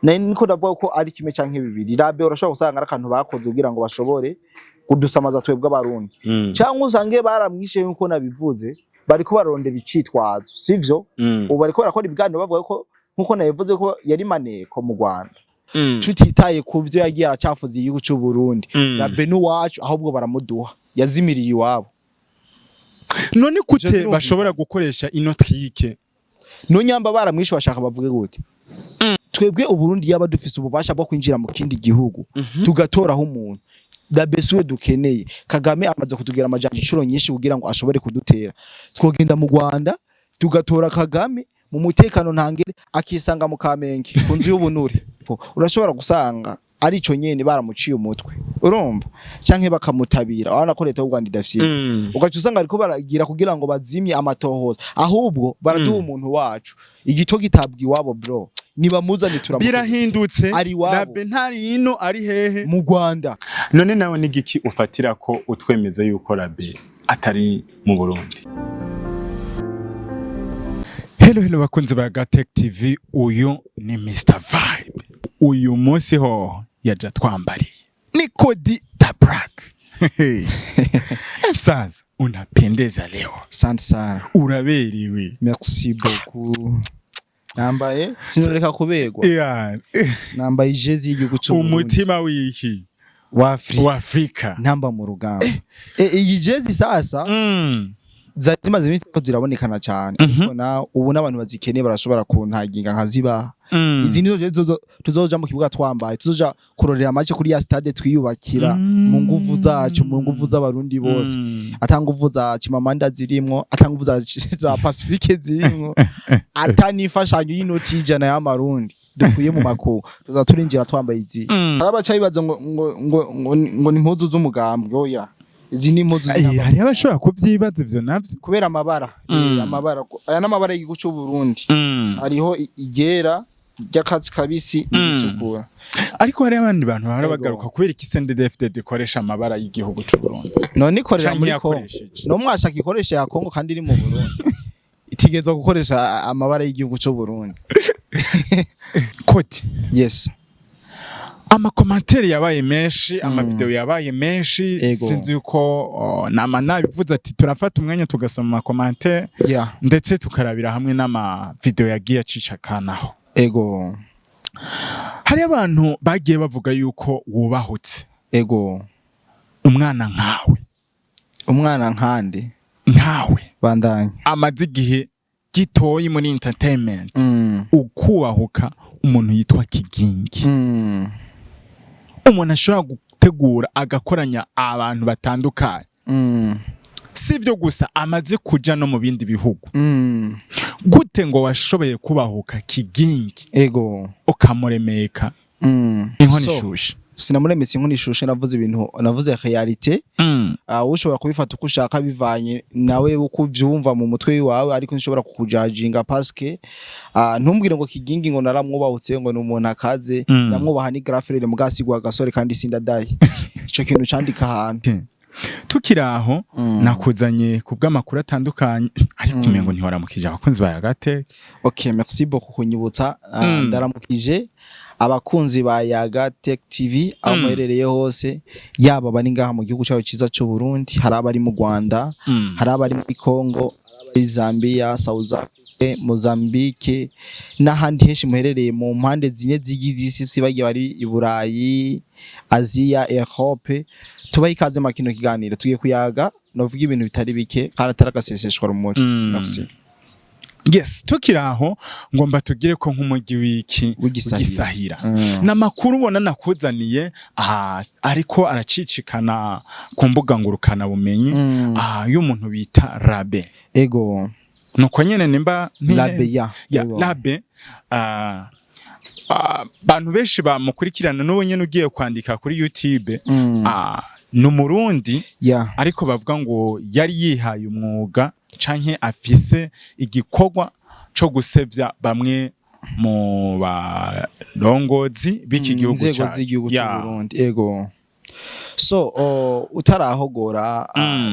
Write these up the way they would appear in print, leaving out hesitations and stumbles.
Nari niko ndavuga ko ari kimwe canke bibiri. Rabe, urashobora gusanga ari akantu bakoze kugira ngo bashobore kudusamaza twebwe Abarundi, cyangwa usange baramwishe nkuko nabivuze, bariko barondera icitwazo, sivyo? Ubu bariko barakora ibiganiro bavuga ko, nkuko nabivuze, ko yari maneko mu Rwanda. Tutitaye ku vyo yagiye aracafuza igihugu c'u Burundi, Rabe n'uwacu, ahubwo baramuduha, yazimiriye iwabo. None Ivyo gute birumvikana. bashobora gukoresha ino truc? Nonyamba baramwishe, bashaka bavuge gute? Twebwe Uburundi yaba dufise ububasha bwo kwinjira mu kindi gihugu tugatoraho umuntu, Rabe siwe dukeneye. Kagame amaze kutugira amajanja inshuro nyinshi kugira ngo ashobore kudutera. Twogenda mu Rwanda tugatora Kagame mu mutekano ntangere, akisanga mu Kamenge ku nzu y'ubunure. Urashobora gusanga ari ico nyene, baramuciye umutwe, urumva, canke bakamutabira. Urabona ko leta y'u Rwanda idafite, ugaca usanga ariko baragira kugira ngo bazimye amatohoza. Ahubwo baraduha umuntu wacu, igito gitabwa iwabo, bro. Nibamuzane, turamukeneye. Birahindutse. Ari iwabo. Rabe ntari ino, ari hehe? Mu Rwanda. None nawe n'igiki ufatira ko utwemeza yuko Rabe atari mu Burundi? Hello, hello bakunzi ba Gatech TV, uyu ni Mr Vibe. Uyu munsi ho yaja twambariye ni Kodi da Black. Msaza, unapendeza leo. Asante sana. Uraberewe. Merci beaucoup. Nambaye, sinareka kuberwa. Nambaye ijezi y'igihugu c'u Burundi. Umutima w'iki? Wa Afrika. Wa Afrika. Ntamba mu rugamba. Iyi jezi sasa zari zimaze iminsi ko zirabonekana cyane, ariko na ubu n'abantu bazikeneye barashobora kuntaginga nkazibaha. Izi nizo jezi tuzoja mu kibuga twambaye, tuzoja kurorera match kuri ya stade twiyubakira mu nguvu zacu, mu nguvu z'Abarundi bose, ata nguvu za Chimamanda zirimwo, ata nguvu za Pacifique zirimwo, ata n'imfashanyo y'inoti 100 y'amarundi dukuye mu makungu. Tuza turinjira twambaye izi. Hari abaca bibaza ngo ni impuzu z'umugambwe. Oya, izi ni impuzu z'intambara. Hariho abashobora kuvyibaza ivyo navyo. Kubera amabara. Amabara aya n'amabara y'igihugu c'u Burundi. Hariho iryera, ry'akatsi kabisi n'iritukura. Ariko hariho abandi bantu bahora bagaruka kubera iki CNDD-FDD ikoresha amabara y'igihugu c'u Burundi. None ikorera Canke muri Kongo? yakoresheje. No mwashaka ikoresha ya Kongo kandi iri mu Burundi, itigezwa gukoresha amabara y'igihugu c'u Burundi. Koti, Yes. ama commentaires yabaye menshi, ama vidéos yabaye menshi. Sinzi yuko nama nabivuze ati turafata umwanya tugasoma ama commentaires, ndetse tukarabira hamwe n'ama vidéos yagiye acicakanaho. Hari abantu bagiye bavuga yuko wubahutse umwana nkawe. Umwana nkande? Nkawe. Bandanye. Amaze igihe gitoyi muri entertainment, ukubahuka umuntu yitwa Kigingi, umuntu ashobora gutegura agakoranya abantu batandukanye, si ibyo gusa, amaze kuja no mu bindi bihugu, gute ngo washoboye kubahuka Kigingi ukamuremeka inkono So, ishushe? Sinamuremetse inkono ishushe. Navuze ibintu, navuze réalité. Ushobora kubifata uko ushaka bivanye nawe uko uvyumva mu mutwe wawe, ariko nshobora kukujajinga paske ntumbwire ngo Kigingi ngo naramwubahutse, ngo ni umuntu akaze. Ndamwubaha, ni grand frère, mugasigwa gasore, kandi sindadaye ico kintu candika ahantu. Tukiri aho, nakuzanye ku bw'amakuru atandukanye, ariko umengo ntiwaramukije abakunzi ba Yagateke. Okay, merci beaucoup kunyibutsa. Ndaramukije abakunzi ba Yaga Tech TV aho muherereye hose, yaba bari ngaha mu gihugu cyacu cyiza cy'u Burundi, hari abari mu Rwanda, hari abari muri Congo, hari abari Zambia, South Africa, Mozambique n'ahandi henshi muherereye mu mpande zine zigize isi, si bagiye bari i Burayi, Aziya, Europe. Tubahe ikaze mu kino kiganiro tugiye kuyaga. Novuga ibintu bitari bike kandi atari agaseseshwa rumuri. Merci. Yes, tukiri aho, ngomba tugire ko nk'umujyi w'iki? W'igisahira. W'igisahira. N'amakuru ubona nakuzaniye aha, ariko aracicikana ku mbuga ngurukana bumenyi, y'umuntu bita Rabe. Nuko nyene, nimba ntihenze. Rabe, ya. Ya. Rabe, bantu benshi bamukurikirana n'ubu nyene ugiye kwandika kuri YouTube, ni Umurundi, ariko bavuga ngo yari yihaye umwuga canke afise igikorwa co gusevya bamwe mu barongozi b'iki gihugu inzego cacu. z'igihugu cy'u Burundi. Ego. So utarahogora,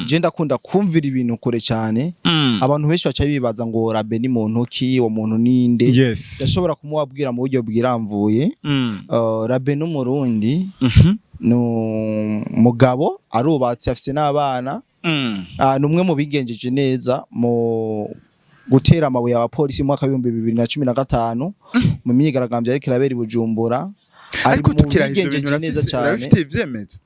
je ndakunda kumvira ibintu kure cyane. Abantu benshi baca bibaza ngo Rabe ni muntu ki? Uwo muntu ninde? Ndashobora kumubabwira mu buryo bwiramvuye. Rabe n'Umurundi, ni umugabo, arubatse, afise n'abana. Ni umwe mu bigenjeje neza mu gutera amabuye abapolisi mu mwaka w'2015 mu myigaragambyo ariko irabera i Bujumbura. Ari Ariko mu tukira ivyo bintu, bigenjeje neza cyane. Urabifitiye ivyemezo?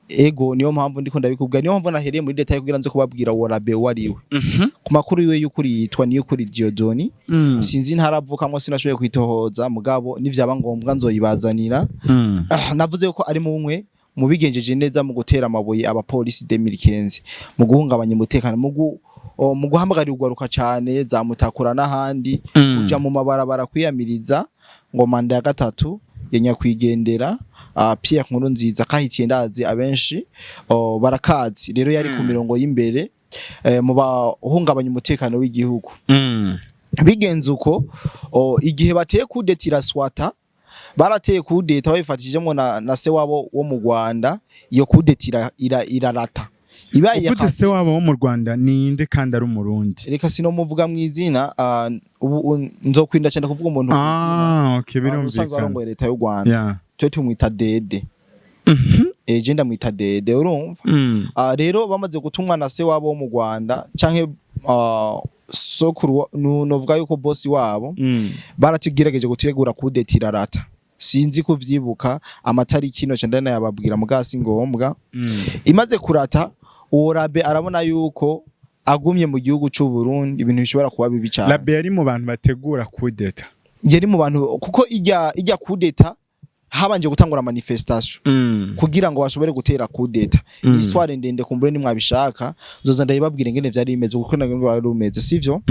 Ego, niyo mpamvu ndiko ndabikubwira, niyo mpamvu nahereye muri détail kugira nze kubabwira uwo Rabe uwo ari we. Ku makuru yiwe y'ukuri yitwa Niyukuri Dieudonné. Sinzi ntaravukamwo, sinashoboye kwitohoza, mugabo nivyaba ngombwa nzoyibazanira. Navuze ko ari mumwe mu bigenjeje neza mu gutera amabuye abapolisi 2015, mu guhungabanya umutekano, mu guhamagarira urwaruka cane za Mutakura n'ahandi kuja mu mabarabara kwiyamiriza ngo manda ya gatatu ya nyakwigendera Pierre Nkurunziza kahitiye. Ndazi abenshi barakazi. Rero yari ku mirongo y'imbere mu bahungabanya umutekano w'igihugu. Bigenze uko, igihe bateye coup d'état iraswata, barateye coup d'état babifatishijemo na se wabo wo mu Rwanda. Iyo coup d'état irarata ibaye. Uvuze se wabo wo mu Rwanda, ninde kandi ari Umurundi? Reka sinomuvuga mu izina. Ubu nzokwirinda cyane kuvuga umuntu mu izina. Ah, okay. Usanzwe Birumvikana. arongoye leta y'u Rwanda, twe tumwita Dede. Je ndamwita Dede, urumva? Rero bamaze gutumwa na se wabo wo mu Rwanda canke sokuru novuga yuko bosi wabo, baratugerageje gutegura coup d'état irarata. Sinzi kuvyibuka amatariki, no ndanayababwira muga si ngombwa. Imaze kurata, uwo Rabe arabona yuko agumye mu gihugu c'u Burundi ibintu bishobora kuba bibi cyane. Rabe yari mu bantu bategura coup d'état? Yari mu bantu, kuko ijya coup d'état habanje gutangura manifestation kugira ngo bashobore gutera coup d'état. Histoire ndende, kumbure nimwabishaka nzoza ndayibabwira ingene vyari bimeze, kuko nagende rwari rumeze, sivyo?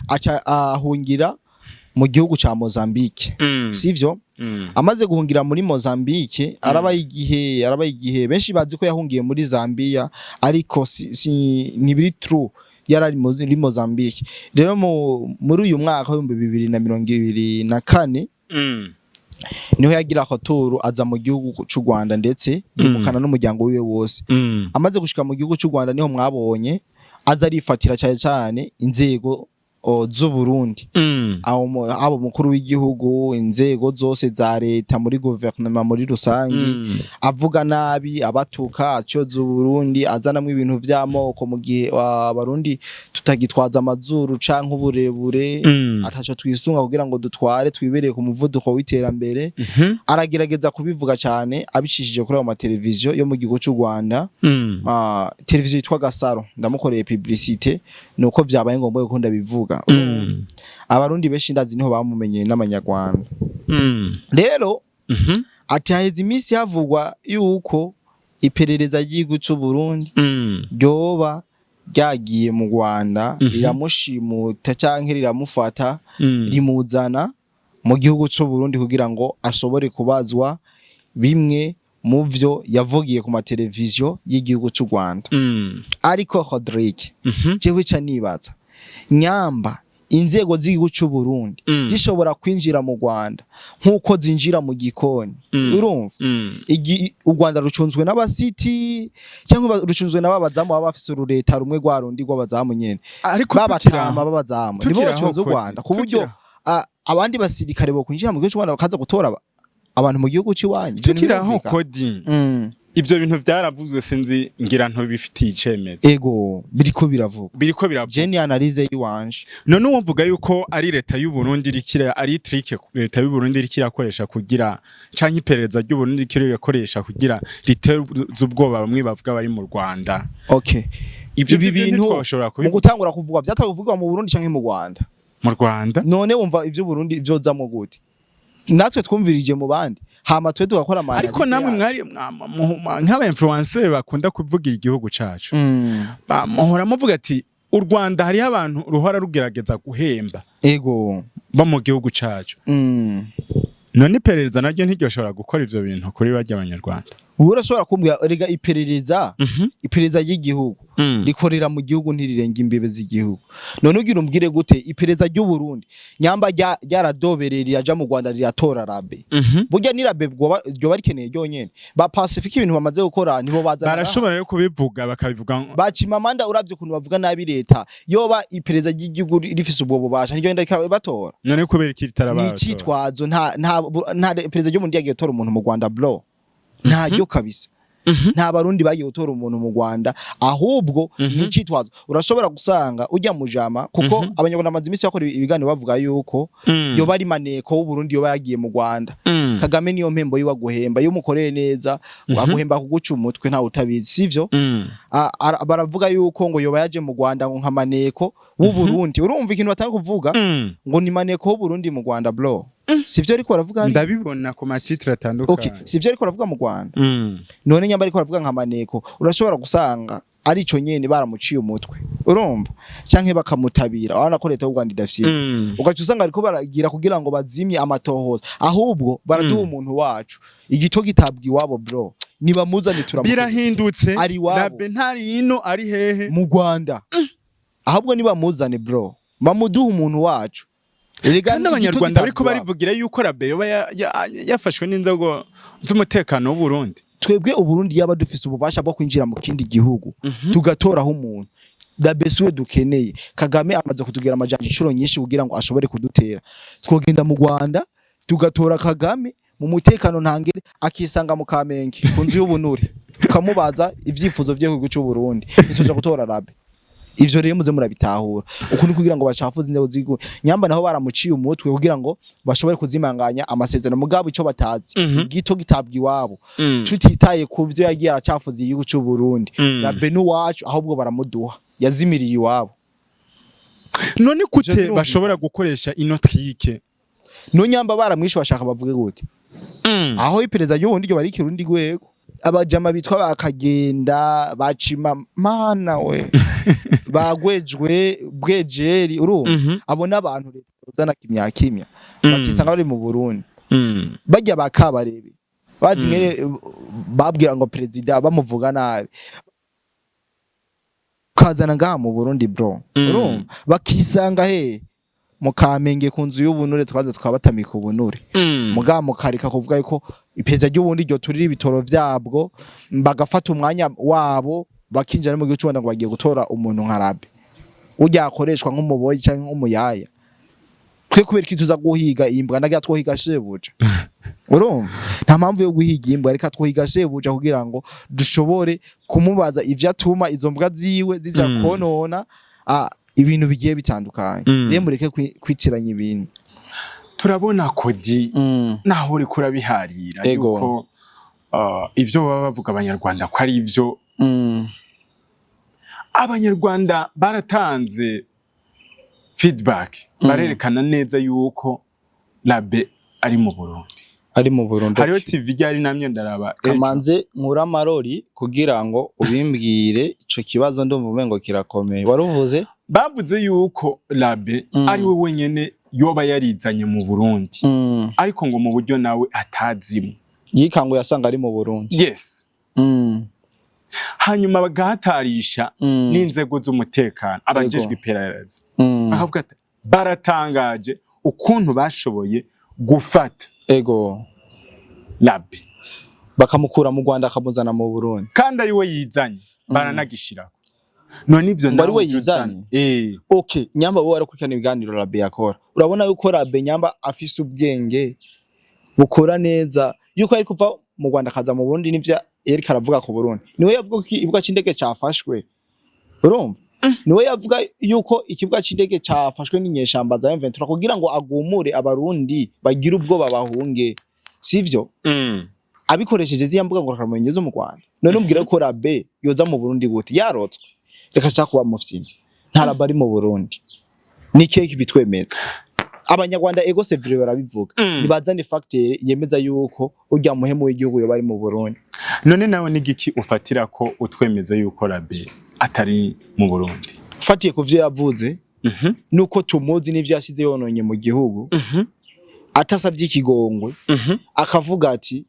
Aca ahungira mu gihugu ca Mozambique, sivyo? Amaze guhungira muri Mozambique, arabaye igihe benshi bazi ko yahungiye muri Zambia, ariko si ntibiri true, yarari muri Mozambique. Rero muri uyu mwaka w'2024 niho yagira akaturu aza mu gihugu c'u Rwanda, ndetse yimukana n'umuryango wiwe wose. Amaze gushika mu gihugu c'u Rwanda, niho mwabonye aza arifatira cyane cyane inzego z'u Burundi, abo mukuru w'igihugu, inzego zose za leta muri guverinoma muri rusangi, avuga nabi, abatuka, acoza Uburundi, azanamwo ibintu vy'amoko mu gihe Abarundi tutagitwaza amazuru canke uburebure, ataco twisunga kugira ngo dutware, twibereye ku muvuduko w'iterambere. Aragerageza kubivuga cyane abicishije kuri ayo mateleviziyo yo mu gihugu c'u Rwanda. Televiziyo yitwa Gasaro, ndamukoreye publicité, nuko vyabaye ngombwa ko ndabivuga. Abarundi benshi ndazi niho bamumenye n'Abanyarwanda. Rero ati haheze iminsi havugwa yuko iperereza ry'igihugu c'u Burundi ryoba ryagiye mu Rwanda, riramushimuta canke riramufata, rimuzana mu gihugu c'u Burundi kugira ngo ashobore kubazwa bimwe mu vyo yavugiye ku mateleviziyo y'igihugu c'u Rwanda. Ariko Rodrigue, jewe ca nibaza nyamba inzego z'igihugu c'u Burundi zishobora kwinjira mu Rwanda nk'uko zinjira mu gikoni, urumva? U Rwanda rucunzwe n'abasiti cyangwa rucunzwe n'ababazamu baba bafise urureta rumwe rwa rundi rw'abazamu nyene, Ariko babatama b'abazamu nibo tukiri aho, bacunze u Kodi, Rwanda ku buryo abandi basirikare bo kwinjira mu gihugu c'u Rwanda bakaza gutora abantu mu gihugu c'iwanyu. Ivyo Tukiri aho, ntibirumvikana. Kodi, ivyo bintu vyaravuzwe, sinzi ngira ntubifitiye icemezo. Ego, biriko biravuga. Biriko biravuga. Je ni analyse yiwanje. None uwumvuga yuko ari leta y'u Burundi irikira, ari trick leta y'u Burundi iriko irakoresha kugira, canke iperereza ry'u Burundi iriko irakoresha kugira ritere ubwoba bamwe bavuga bari mu Rwanda? Okay. Ivyo Ibi bintu bintu ntitwoshobora mu kubivuga. gutangura kuvugwa, vyatawe kuvugwa mu Burundi canke mu Rwanda? Mu Rwanda. None wumva ivyo Burundi vyozamwo gute? Natwe twumvirije mu bandi, hama twe tugakora ama Ariko analyse namwe yacu. mwari nk'aba influencer bakunda kuvugira igihugu cacu, muhora muvuga ati u Rwanda hariho abantu ruhora rugerageza guhemba bo mu gihugu cacu. None iperereza naryo ntiryoshobora gukora ivyo bintu kuri barya Abanyarwanda? Wowe urashobora kumbwira, erega iperereza ry'igihugu rikorera mu gihugu, ntirirenga imbibe z'igihugu. None ugira umbwire gute iperereza ry'u Burundi nyamba ryaradobereye riraja mu Rwanda riratora Rabe? Burya ni Rabe ryoba rikeneye ryonyene? Ba Pacifique ibintu bamaze gukora nibo bazana. Barashobora rero kubivuga, bakabivuga. Bacimamanda, uravye ukuntu bavuga nabi leta, yoba iperereza ry'igihugu rifise ubwo bubasha niryo ndeka batora? None kubera iki ritaraba? Ni icitwazo. Nta iperereza ryo mu yagiye gutora umuntu mu Rwanda, bro, ntaryo kabisa. Nta Barundi bagiye gutora umuntu mu Rwanda, ahubwo ni icitwazo. Urashobora gusanga ujya mujama, kuko Abanyarwanda bamaze iminsi bakora ibiganiro bavuga yuko yoba ari maneko w'Uburundi, yoba yagiye mu Rwanda. Kagame niyo mpembo yiwe aguhemba iyo umukoreye neza, aguhemba kuguca umutwe, ntawe utabizi, sivyo? Baravuga yuko ngo yoba yaje mu Rwanda ngo nka maneko w'Uburundi. Urumva ikintu batanga kuvuga ngo ni maneko w'Uburundi mu Rwanda, bro, sivyo? Ariko baravuga hariya. Ndabibona ku ma titres atandukanye. Okay, sivyo? Ariko baravuga mu Rwanda. None nyamba ariko baravuga nka maneko, urashobora gusanga ari ico nyene baramuciye umutwe, urumva, canke bakamutabira. Urabona ko leta y'u Rwanda idafite, ugaca usanga ariko baragira kugira ngo bazimye amatohoza. Ahubwo baraduha umuntu wacu, igito gitabwa iwabo, bro, nibamuzane turamukeneye. Birahindutse. Ari iwabo. Rabe ntari ino, ari hehe? Mu Rwanda. Ahubwo nibamuzane, bro, bamuduha umuntu wacu. Erega Kandi igito Abanyarwanda bariko gitabwa iwabo. barivugira yuko Rabe yoba yafashwe n'inzego z'umutekano w'u Burundi. Twebwe Uburundi yaba dufise ububasha bwo kwinjira mu kindi gihugu tugatoraho umuntu, Rabe siwe dukeneye. Kagame amaze kutugira amajanja inshuro nyinshi kugira ngo ashobore kudutera. Twogenda mu Rwanda tugatora Kagame mu mutekano ntangere, akisanga mu Kamenge ku nzu y'ubunure, tukamubaza ivyifuzo vye ku gihugu c'u Burundi. Ntituja gutora Rabe. Ivyo rero muze murabitahura ukuntu kugira ngo bacafuze inzego z'igihugu. Nyamba naho baramuciye umutwe kugira ngo bashobore kuzimanganya amasezerano, mugabo ico batazi, igito gitabwa iwabo. Tutitaye ku vyo yagiye aracafuza igihugu c'u Burundi, Rabe n'uwacu, ahubwo baramuduha, yazimiriye iwabo. None Ivyo gute birumvikana. bashobora gukoresha ino trick? No nyamba baramwishe, bashaka bavuge gute? Aho iperereza ry'ubundi ryo bari urundi rwego, abajama bitwa bakagenda bacima mana we bagwejwe bwejeri, urumva, abo n'abantu leta uzana kimya kimya, bakisanga bari mu Burundi. Bajya bakabarebe bazi ngene babwira ngo perezida bamuvuga nabi, kazana ngaha mu Burundi, bro. Urumva, bakisanga he? Mu Kamenge ku nzu y'ubunure, twaza tukabatamika ubunure. Mugabo mukareka kuvuga yuko iperereza ry'ubundi ryo turira ibitoro vyabwo, bagafata umwanya wabo bakinjira no mu gihugu c'u Rwanda ngo bagiye gutora umuntu nka Rabe, urya akoreshwa nk'umuboyi canke nk'umuyaya. Twe kubera iki tuza guhiga imbwa nagira twohiga shebuja? Urumva, nta mpamvu yo guhiga imbwa, reka twohiga shebuja kugira ngo dushobore kumubaza ivyo atuma izo mbwa ziwe zija konona ibintu bigiye bitandukanye. Rero mureke kwitiranya ibintu. Turabona kodi naho uriko urabiharira yuko ivyo baba bavuga Abanyarwanda ko ari ivyo. Abanyarwanda baratanze feedback, barerekana neza yuko Rabe ari mu Burundi. Ari mu Burundi. Hariho TV ryari namye ndaraba ejo. Kamanze nkura amarori kugira ngo ubimbwire ico kibazo, ndumva umengo kirakomeye waruvuze. Bavuze yuko Rabe ari we wenyene yoba yarizanye mu Burundi, ariko ngo mu buryo nawe atazimo. Yikanguye asanga ari mu Burundi. Yes. Hanyuma bagahatarisha n'inzego z'umutekano, abajejwe iperereza, bakavuga ati baratangaje ukuntu bashoboye gufata Rabe bakamukura mu Rwanda akamuzana mu Burundi. Kandi ari we yizanye, baranagishirako. None ivyo Ngo ari we nawe ivyo yizanye? uzana. Eh. Okay, nyamba wowe warakurikirana ibiganiro Rabe yakora, urabona yuko Rabe nyamba afise ubwenge bukora neza, yuko ari kuva mu Rwanda akaza mu Burundi, n'ivyo yariko aravuga ku Burundi niwe yavuga ko ikibuga c'indege cafashwe. Urumva, niwe yavuga yuko ikibuga c'indege cafashwe n'inyeshamba za M23 kugira ngo agumure Abarundi bagire ubwoba bahunge, sivyo? Abikoresheje ziriya mbuga ngurukanabumenyi zo mu Rwanda. None umbwira ko Rabe yoza mu Burundi gute yarotswe? Reka shaka kuba mufyina, nta Rabe ari mu Burundi. Ni keke bitwemeza Abanyarwanda, ego, c'est vrai, barabivuga. Nibazane facteur yemeza yuko urya muhemu w'igihugu yoba ari mu Burundi. None nawe n'igiki ufatira ko utwemeza yuko Rabe atari mu Burundi? Fatiye ku vyo yavuze nuko tumuzi n'ivyo yashize yononye mu gihugu, atasavye ikigongwe, akavuga ati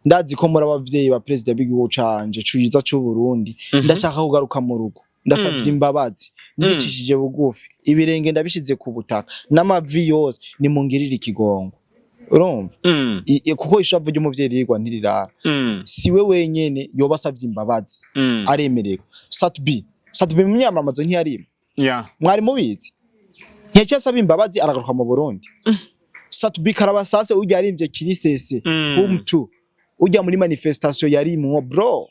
Ndazi ko muri abavyeyi ba perezida b'igihugu canje ciza c'u Burundi. Ndashaka kugaruka mu rugo, ndasavye imbabazi, ndicishije bugufi, ibirenge ndabishize ku butaka n'amavi yose, nimungirire ikigongo. Urumva? Kuko ishavu ry'umuvyeyi ririrwa ntirirara. Si we wenyene yoba asavye imbabazi, aremererwa. Sat-B, Sat-B mu myamamazo ntiyarimo? Mwari mubizi? Ntiyaciye asaba imbabazi, aragaruka mu Burundi. Sat-B Karabasase, ujya yarimvye Kirisese, umtu ujya muri manifestation yarimwo, bro,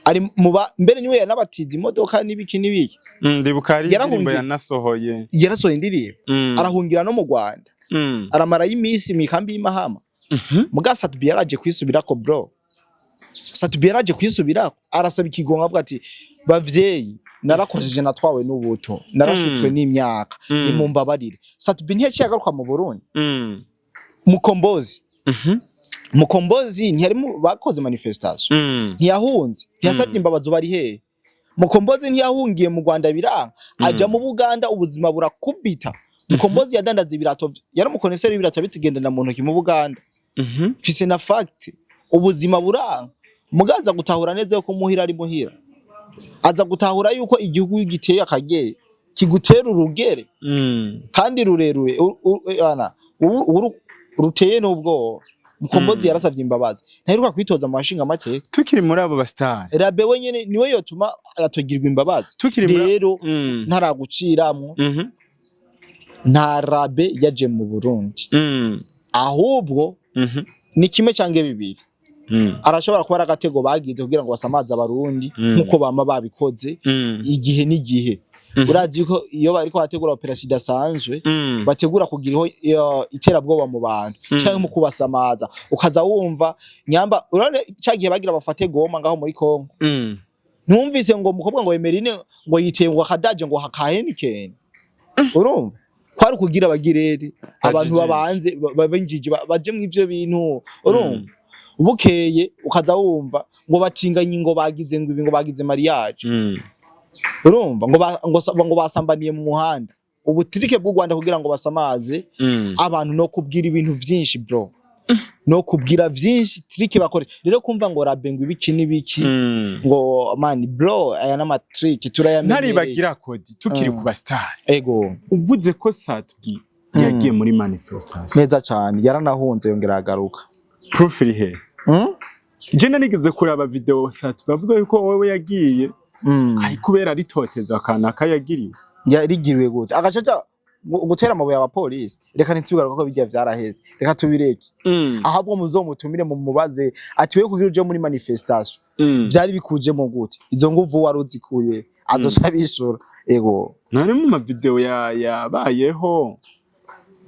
ari muba mbere, niwe yanabatiza imodoka n'ibiki n'ibiki. Ndibuka hari indirimbo Yarahungiye. yanasohoye. Yarasohoye indirimbo, arahungira no mu Rwanda, aramarayo iminsi mu ikambi y'Imahama. Muga Sat-B yaraje kwisubirako, bro. Sat-B yaraje kwisubirako, arasaba ikigongo, avuga ati: "Bavyeyi, narakojeje, natwawe n'ubuto, narashutswe n'imyaka, nimumbabarire." Sat-B ntiyaciye agaruka mu Burundi? Mukombozi, Mukombozi ntiyari mu bakoze manifestation? Ntiyahunze? Ntiyasabye imbabazi? Bari hehe? Mukombozi ntiyahungiye mu Rwanda, biranga, aja mu Buganda, ubuzima burakubita. Mukombozi yadandaza ibirato, yari umukoneseri w'ibirato, bitugendana mu ntoki mu Buganda. Mfise na fact. Ubuzima buranga, mugaza gutahura neza yuko muhira ari muhira, aza gutahura yuko igihugu iyo giteye akagere kigutera urugere kandi rurerure, ana, ruteye n'ubwoba. Mukombozi yarasavye imbabazi, ntaheruka kwitoza mu bashinga amateka. Tukiri muri abo basitari, Rabe wenyene niwe yotuma atogirwa imbabazi. Tukiri muri Rero ntaraguciramwo, nta Rabe yaje mu Burundi, ahubwo ni kimwe canke bibiri. Arashobora kuba ari agatego bagize kugira ngo basamaze Abarundi, nkuko bama babikoze igihe n'igihe. Urazi ko iyo bariko bategura opération idasanzwe, bategura kugira iterabwoba mu bantu canke mu kubasamaza, ukaza wumva nyamba. Urabona ca gihe bagira bafate Goma ngaho muri Kongo, ntumvise ngo umukobwa ngo Emerine ngo yiteye ngo akadaje ngo hakahenikeni? Urumva kwari kugira abagirere abantu Bajijishe. Babanze babenjije baje mu ivyo bintu. Urumva bukeye ukaza wumva ngo batinganye, ngo bagize ngo ibi, ngo bagize mariage. Urumva ngo ngo basambaniye mu muhanda. Ubutirike bw'u Rwanda kugira ngo basamaze abantu, no kubwira ibintu vyinshi, bro, no kubwira vyinshi, trick bakore. Rero kumva ngo Rabe ngo ibiki n'ibiki, ngo man, bro, aya n'ama trick turayamenyereye. Ntaribagira kodi tukiri ku basitari, Ego. uvuze ko Sat-B yagiye muri manifestation. Neza cane, yaranahunze, yongera agaruka. Proof iri he? Je narigeze kuraba video Sat-B bavuga yuko wowe yagiye ari kubera ritoteza akantu yagiriwe. Yarigiriwe gute? Agacaca gutera amabuye abapolisi? Reka ntitubigaruka ko bijya vyaraheze, reka tubireke. Ahubwo muzomutumire mu mubaze ati: "We, kugira uje muri manifestation, vyari bikujemo gute? Izo nguvu wari uzikuye?" Azoca bishura. Ego. None mu ma video ya yabayeho,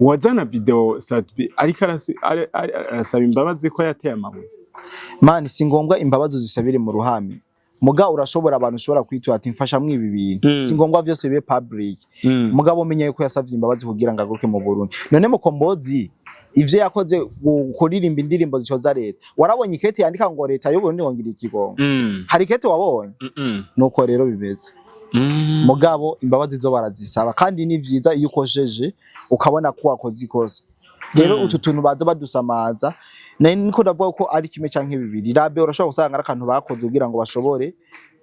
wazana video Sat-B ariko arasaba imbabazi ko yateye amabuye. Man, si ngombwa imbabazi uzisabire mu ruhame. Muga urashobora, abantu ushobora kwitura ati: "Mfasha mwibi bintu." Si ngombwa vyose bibe public. Mugabo menya yuko yasavye imbabazi kugira ngo agaruke mu Burundi. None Mukombozi ivyo yakoze, kuririmba indirimbo zicoza leta, warabonye ikete yandika ngo leta y'u Burundi ngo ikigongo? Hari ikete wabonye? Nuko rero bimeze. Mugabo imbabazi zo barazisaba, kandi ni vyiza iyo ukosheje ukabona ko wakoze ikosa. Rero utu tuntu baza badusamaza, nari niko ndavuga ko ari kimwe canke bibiri. Rabe urashobora gusanga ari akantu bakoze kugira ngo bashobore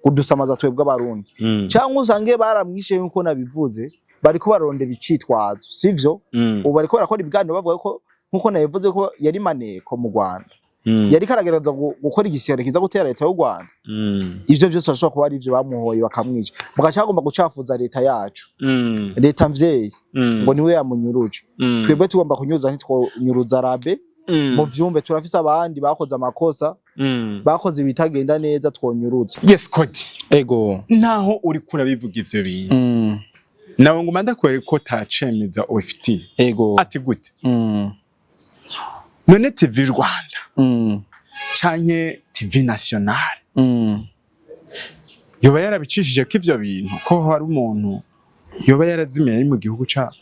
kudusamaza twebwe Abarundi, cyangwa usange baramwishe nkuko nabivuze, bariko barondera icitwazo, sivyo? Ubu bariko barakora ibiganiro bavuga ko, nkuko nabivuze, ko yari maneko mu Rwanda, yariko aragerageza gukora igisirikare kiza gutera leta y'u Rwanda. Ivyo vyose bashobora kuba ari ivyo bamuhoye, bakamwica, mugaca bagomba gucafuza leta yacu, leta mvyeyi, ngo niwe yamunyuruje. Twebwe tugomba kunyuruza, ntitwonyuruza Rabe. Mu vyumve, turafise abandi bakoze amakosa, bakoze ibitagenda neza, twonyuruza. Yes, Kodi. Ego. Naho uri kurabivuga ivyo bintu, nawe nguma ndakwereka ko tacemeza ubifitiye. Ego. Ati gute? None TV Rwanda canke TV National yoba yarabicishije ko ivyo bintu, ko hari umuntu yoba yarazimiye ari mu gihugu cabo?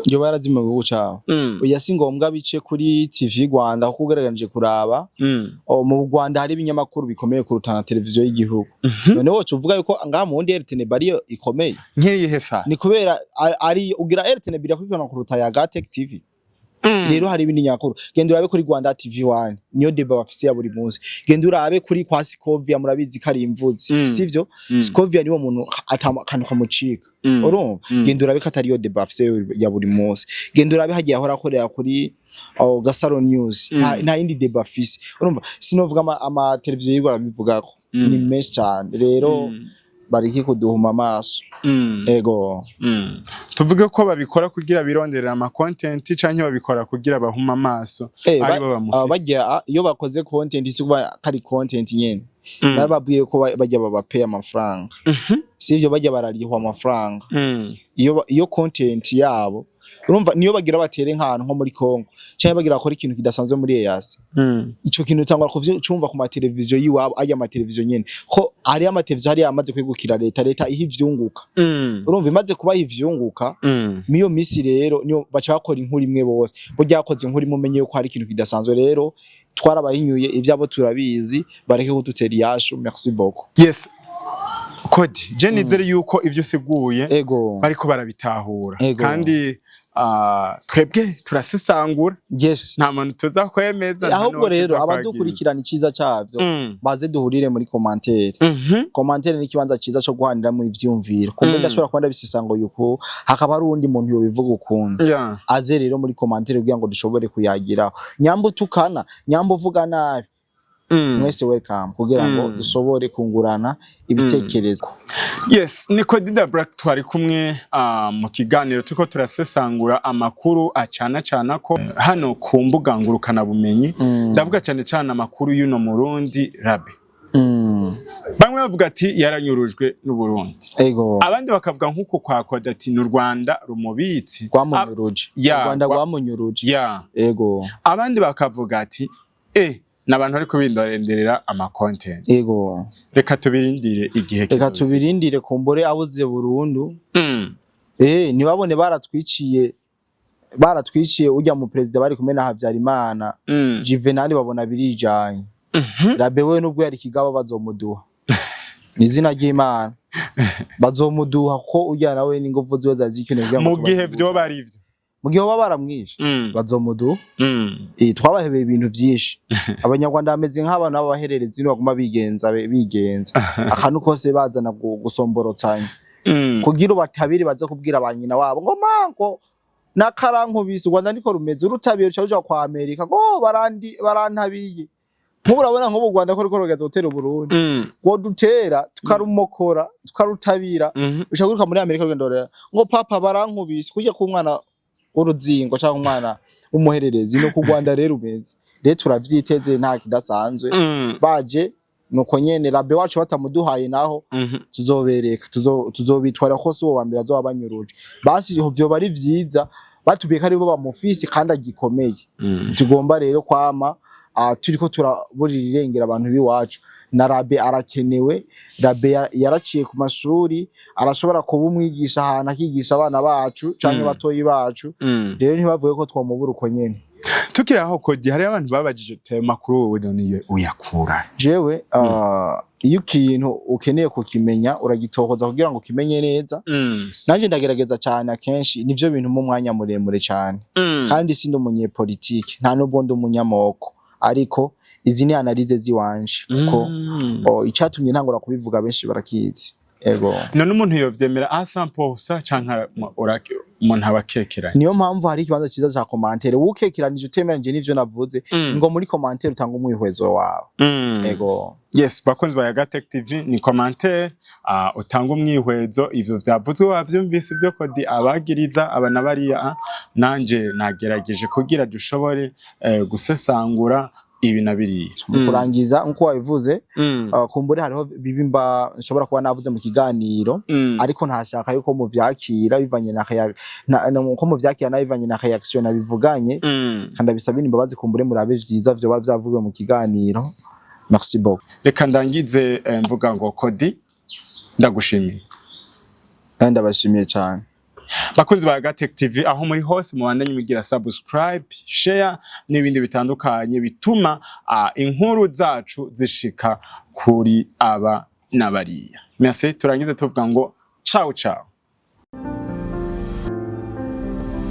Yoba yarazimiye mu gihugu cabo? Oya, si ngombwa bice kuri TV Rwanda, kuko ugerageje kuraba, mu Rwanda hari ibinyamakuru bikomeye kuruta na televiziyo y'igihugu. None woca uvuga yuko ngaha mu wundi RTNB ariyo ikomeye? Nk'iyihe sasa? Ni kubera ari ugira RTNB irakurikirana kuruta ya Gatec TV. Rero hari ibindi nyakuru. Genda urabe kuri Rwanda TV 1, niyo débat bafise ya buri munsi. Genda urabe kuri kwa Scovia, murabizi ko ari imvuzi, sivyo? Scovia niwo muntu akantu kamucika, urumva? Genda urabe ko atari yo débat bafise ya buri munsi. Genda urabe hagiye ahora akorera kuri, oh, Gasaro News, nta yindi débat afise, urumva? Sinovuga ama televiziyo yigwa arabivugako, ni menshi cyane. Rero bariki kuduhuma amaso. Ego. Tuvuge ko babikora kugira bironderera ama content, canke babikora kugira bahuma amaso aribo bamufise? Barya iyo bakoze content, si kuba kari content nyene. Narababwiye ko bajya babapay amafaranga, sivyo? Bajya bararihwa amafaranga. Iyo content yabo, urumva, niyo bagira batere nk'ahantu nko muri Congo, canke bagira bakora ikintu kidasanzwe muri EAC, ico kintu utangura kuvyumva ku mateleviziyo y'iwabo, aya mateleviziyo nyene, ko hariyo amateleviziyo hariya amaze kwegukira leta, leta iha ivyunguka. Urumva, imaze kubaha ivyunguka, miyo misi rero niyo baca bakora inkuru imwe bose. Burya bakoze inkuru imwe, umenye yuko hari ikintu kidasanzwe. Rero twarabahinyuye, ivyabo turabizi, bareke kudutera iyashu. Merci beaucoup. Yes, Kodi, je nizere yuko ivyo usiguye bariko barabitahura. Kandi twebwe turasesangura, nta muntu tuza kwemeza, nta Ahubwo n'uwo rero tuza kwagiriza. abadukurikirana, iciza cavyo, baze duhurire muri commentaire. Commentaire ni ikibanza ciza co guhaniramo ivyumviro. Kumbe ndashobora kuba ndabisesanguye uku, hakaba hari uwundi muntu yobivuga ukundi. Aze rero muri commentaire kugira ngo dushobore kuyagiraho. Nyamba utukana, nyamba uvuga nabi, mwese welcome kugira ngo dushobore kungurana ibitekerezo. Yes, ni Kodi the Black, twari kumwe mu kiganiro turiko turasesangura amakuru acana cana ko hano ku mbuga ngurukana bumenyi. Ndavuga cyane cyane amakuru y'uno Murundi Rabe. Bamwe bavuga ati yaranyurujwe n'u Burundi, abandi bakavuga nk'uko kwa Kodi ati ni u Rwanda rumubitse. Rwamunyuruje. U Rwanda rwamunyuruje. Ego. Abandi bakavuga ati n'abantu ariko bindorenderera ama content. Reka tubirindire igihe Reka kizoza. tubirindire, kumbure abuze burundu. Ntibabone baratwiciye ujya mu perezida bari kumwe na Habyarimana, Juvenal, babona birijanye. Rabe we nubwo yari kigaba, bazomuduha, ni izina ry'Imana, bazomuduha, ko ujya nawe n'inguvu ziwe zari zikenewe kugira ngo Mu gihe tubahe. vyoba ari ivyo. Mu gihe baba baramwishe, bazomuduha. Twabahebeye ibintu vyinshi. Abanyarwanda bameze nk'abantu b'abahererezi, baguma bigenza akantu kose bazana gusomborotsanya kugira ubatabire, baze kubwira ba nyina wabo ngo mango nakarankubise. U Rwanda niko rumeze, urutabiye ruca ruja kwa Amerika ngo barandi barantabiye. Nk'ubu urabona nk'ubu u Rwanda ko ruriko rugeza gutera Uburundi, ngo dutera tukarumokora, tukarutabira, ushaka guruka muri Amerika rugenda rurera ngo papa barankubise, kujya ku mwana w'uruzingo cyangwa umwana w'umuhererezi. No ku Rwanda rero umeze rero, turavyiteze, nta kidasanzwe. Baje nuko nyene, Rabe wacu batamuduhaye naho, tuzobereka, tuzobitwara ko si uwo wa mbere azoba banyuruje. Basi vyoba ari vyiza batubwiye ko aribo bamufise kandi agikomeye. Tugomba rero kwama turiko turaburira irengera abantu b'iwacu. Na Rabe arakenewe. Rabe yaraciye ku mashuri, arashobora kuba umwigisha ahantu, akigisha abana bacu canke batoyi bacu. Rero ntibavuge ko twomubura uko nyene. Tukiri aho, Kodi, hariho abantu babajije ati ayo makuru wowe none uyakura? Jewe iyo ikintu ukeneye kukimenya, uragitohoza kugira ngo ukimenye neza. Nanje ndagerageza cyane, akenshi nivyo bintu mu mwanya muremure cyane. Kandi sindi umunyepolitike, nta nubwo ndi umunyamoko, ariko izi ni analyse ziwanje, kuko icatumye ntangura kubivuga benshi barakizi. Ego. None umuntu yovyemera a 100% canke umuntu aba akekeranye? Niyo mpamvu hari ikibanza cyiza ca commentaire. Wukekeranije, utemeranije n'ivyo navuze, ngo muri commentaire utanga umwihwezo wawe. Ego. Yes, bakunzi ba Yaga Tech TV, ni commentaire, utanga umwihwezo. Ivyo vyavuzwe wavyumvise, ivyo Kodi abagiriza aba na bariya. Nanje nagerageje kugira dushobore gusesangura ibi na biriya. Mu kurangiza, nkuko wabivuze, kumbure hariho bibi mba nshobora kuba navuze mu kiganiro, ariko ntashaka yuko muvyakira bivanye na ko muvyakira na bivanye na reaction nabivuganye. Kandi abisabira imbabazi, kumbure murabe vyiza vyoba vyavugiwe mu kiganiro. Merci beaucoup. Reka ndangize mvuga ngo Kodi, ndagushimiye. Kandi ndabashimiye cyane. Bakunzi ba Yaga Tech TV, aho muri hose, mubandanye mugira subscribe, share n'ibindi bitandukanye bituma inkuru zacu zishika kuri aba n'abariya. Merci, turangize tuvuga ngo ciao ciao.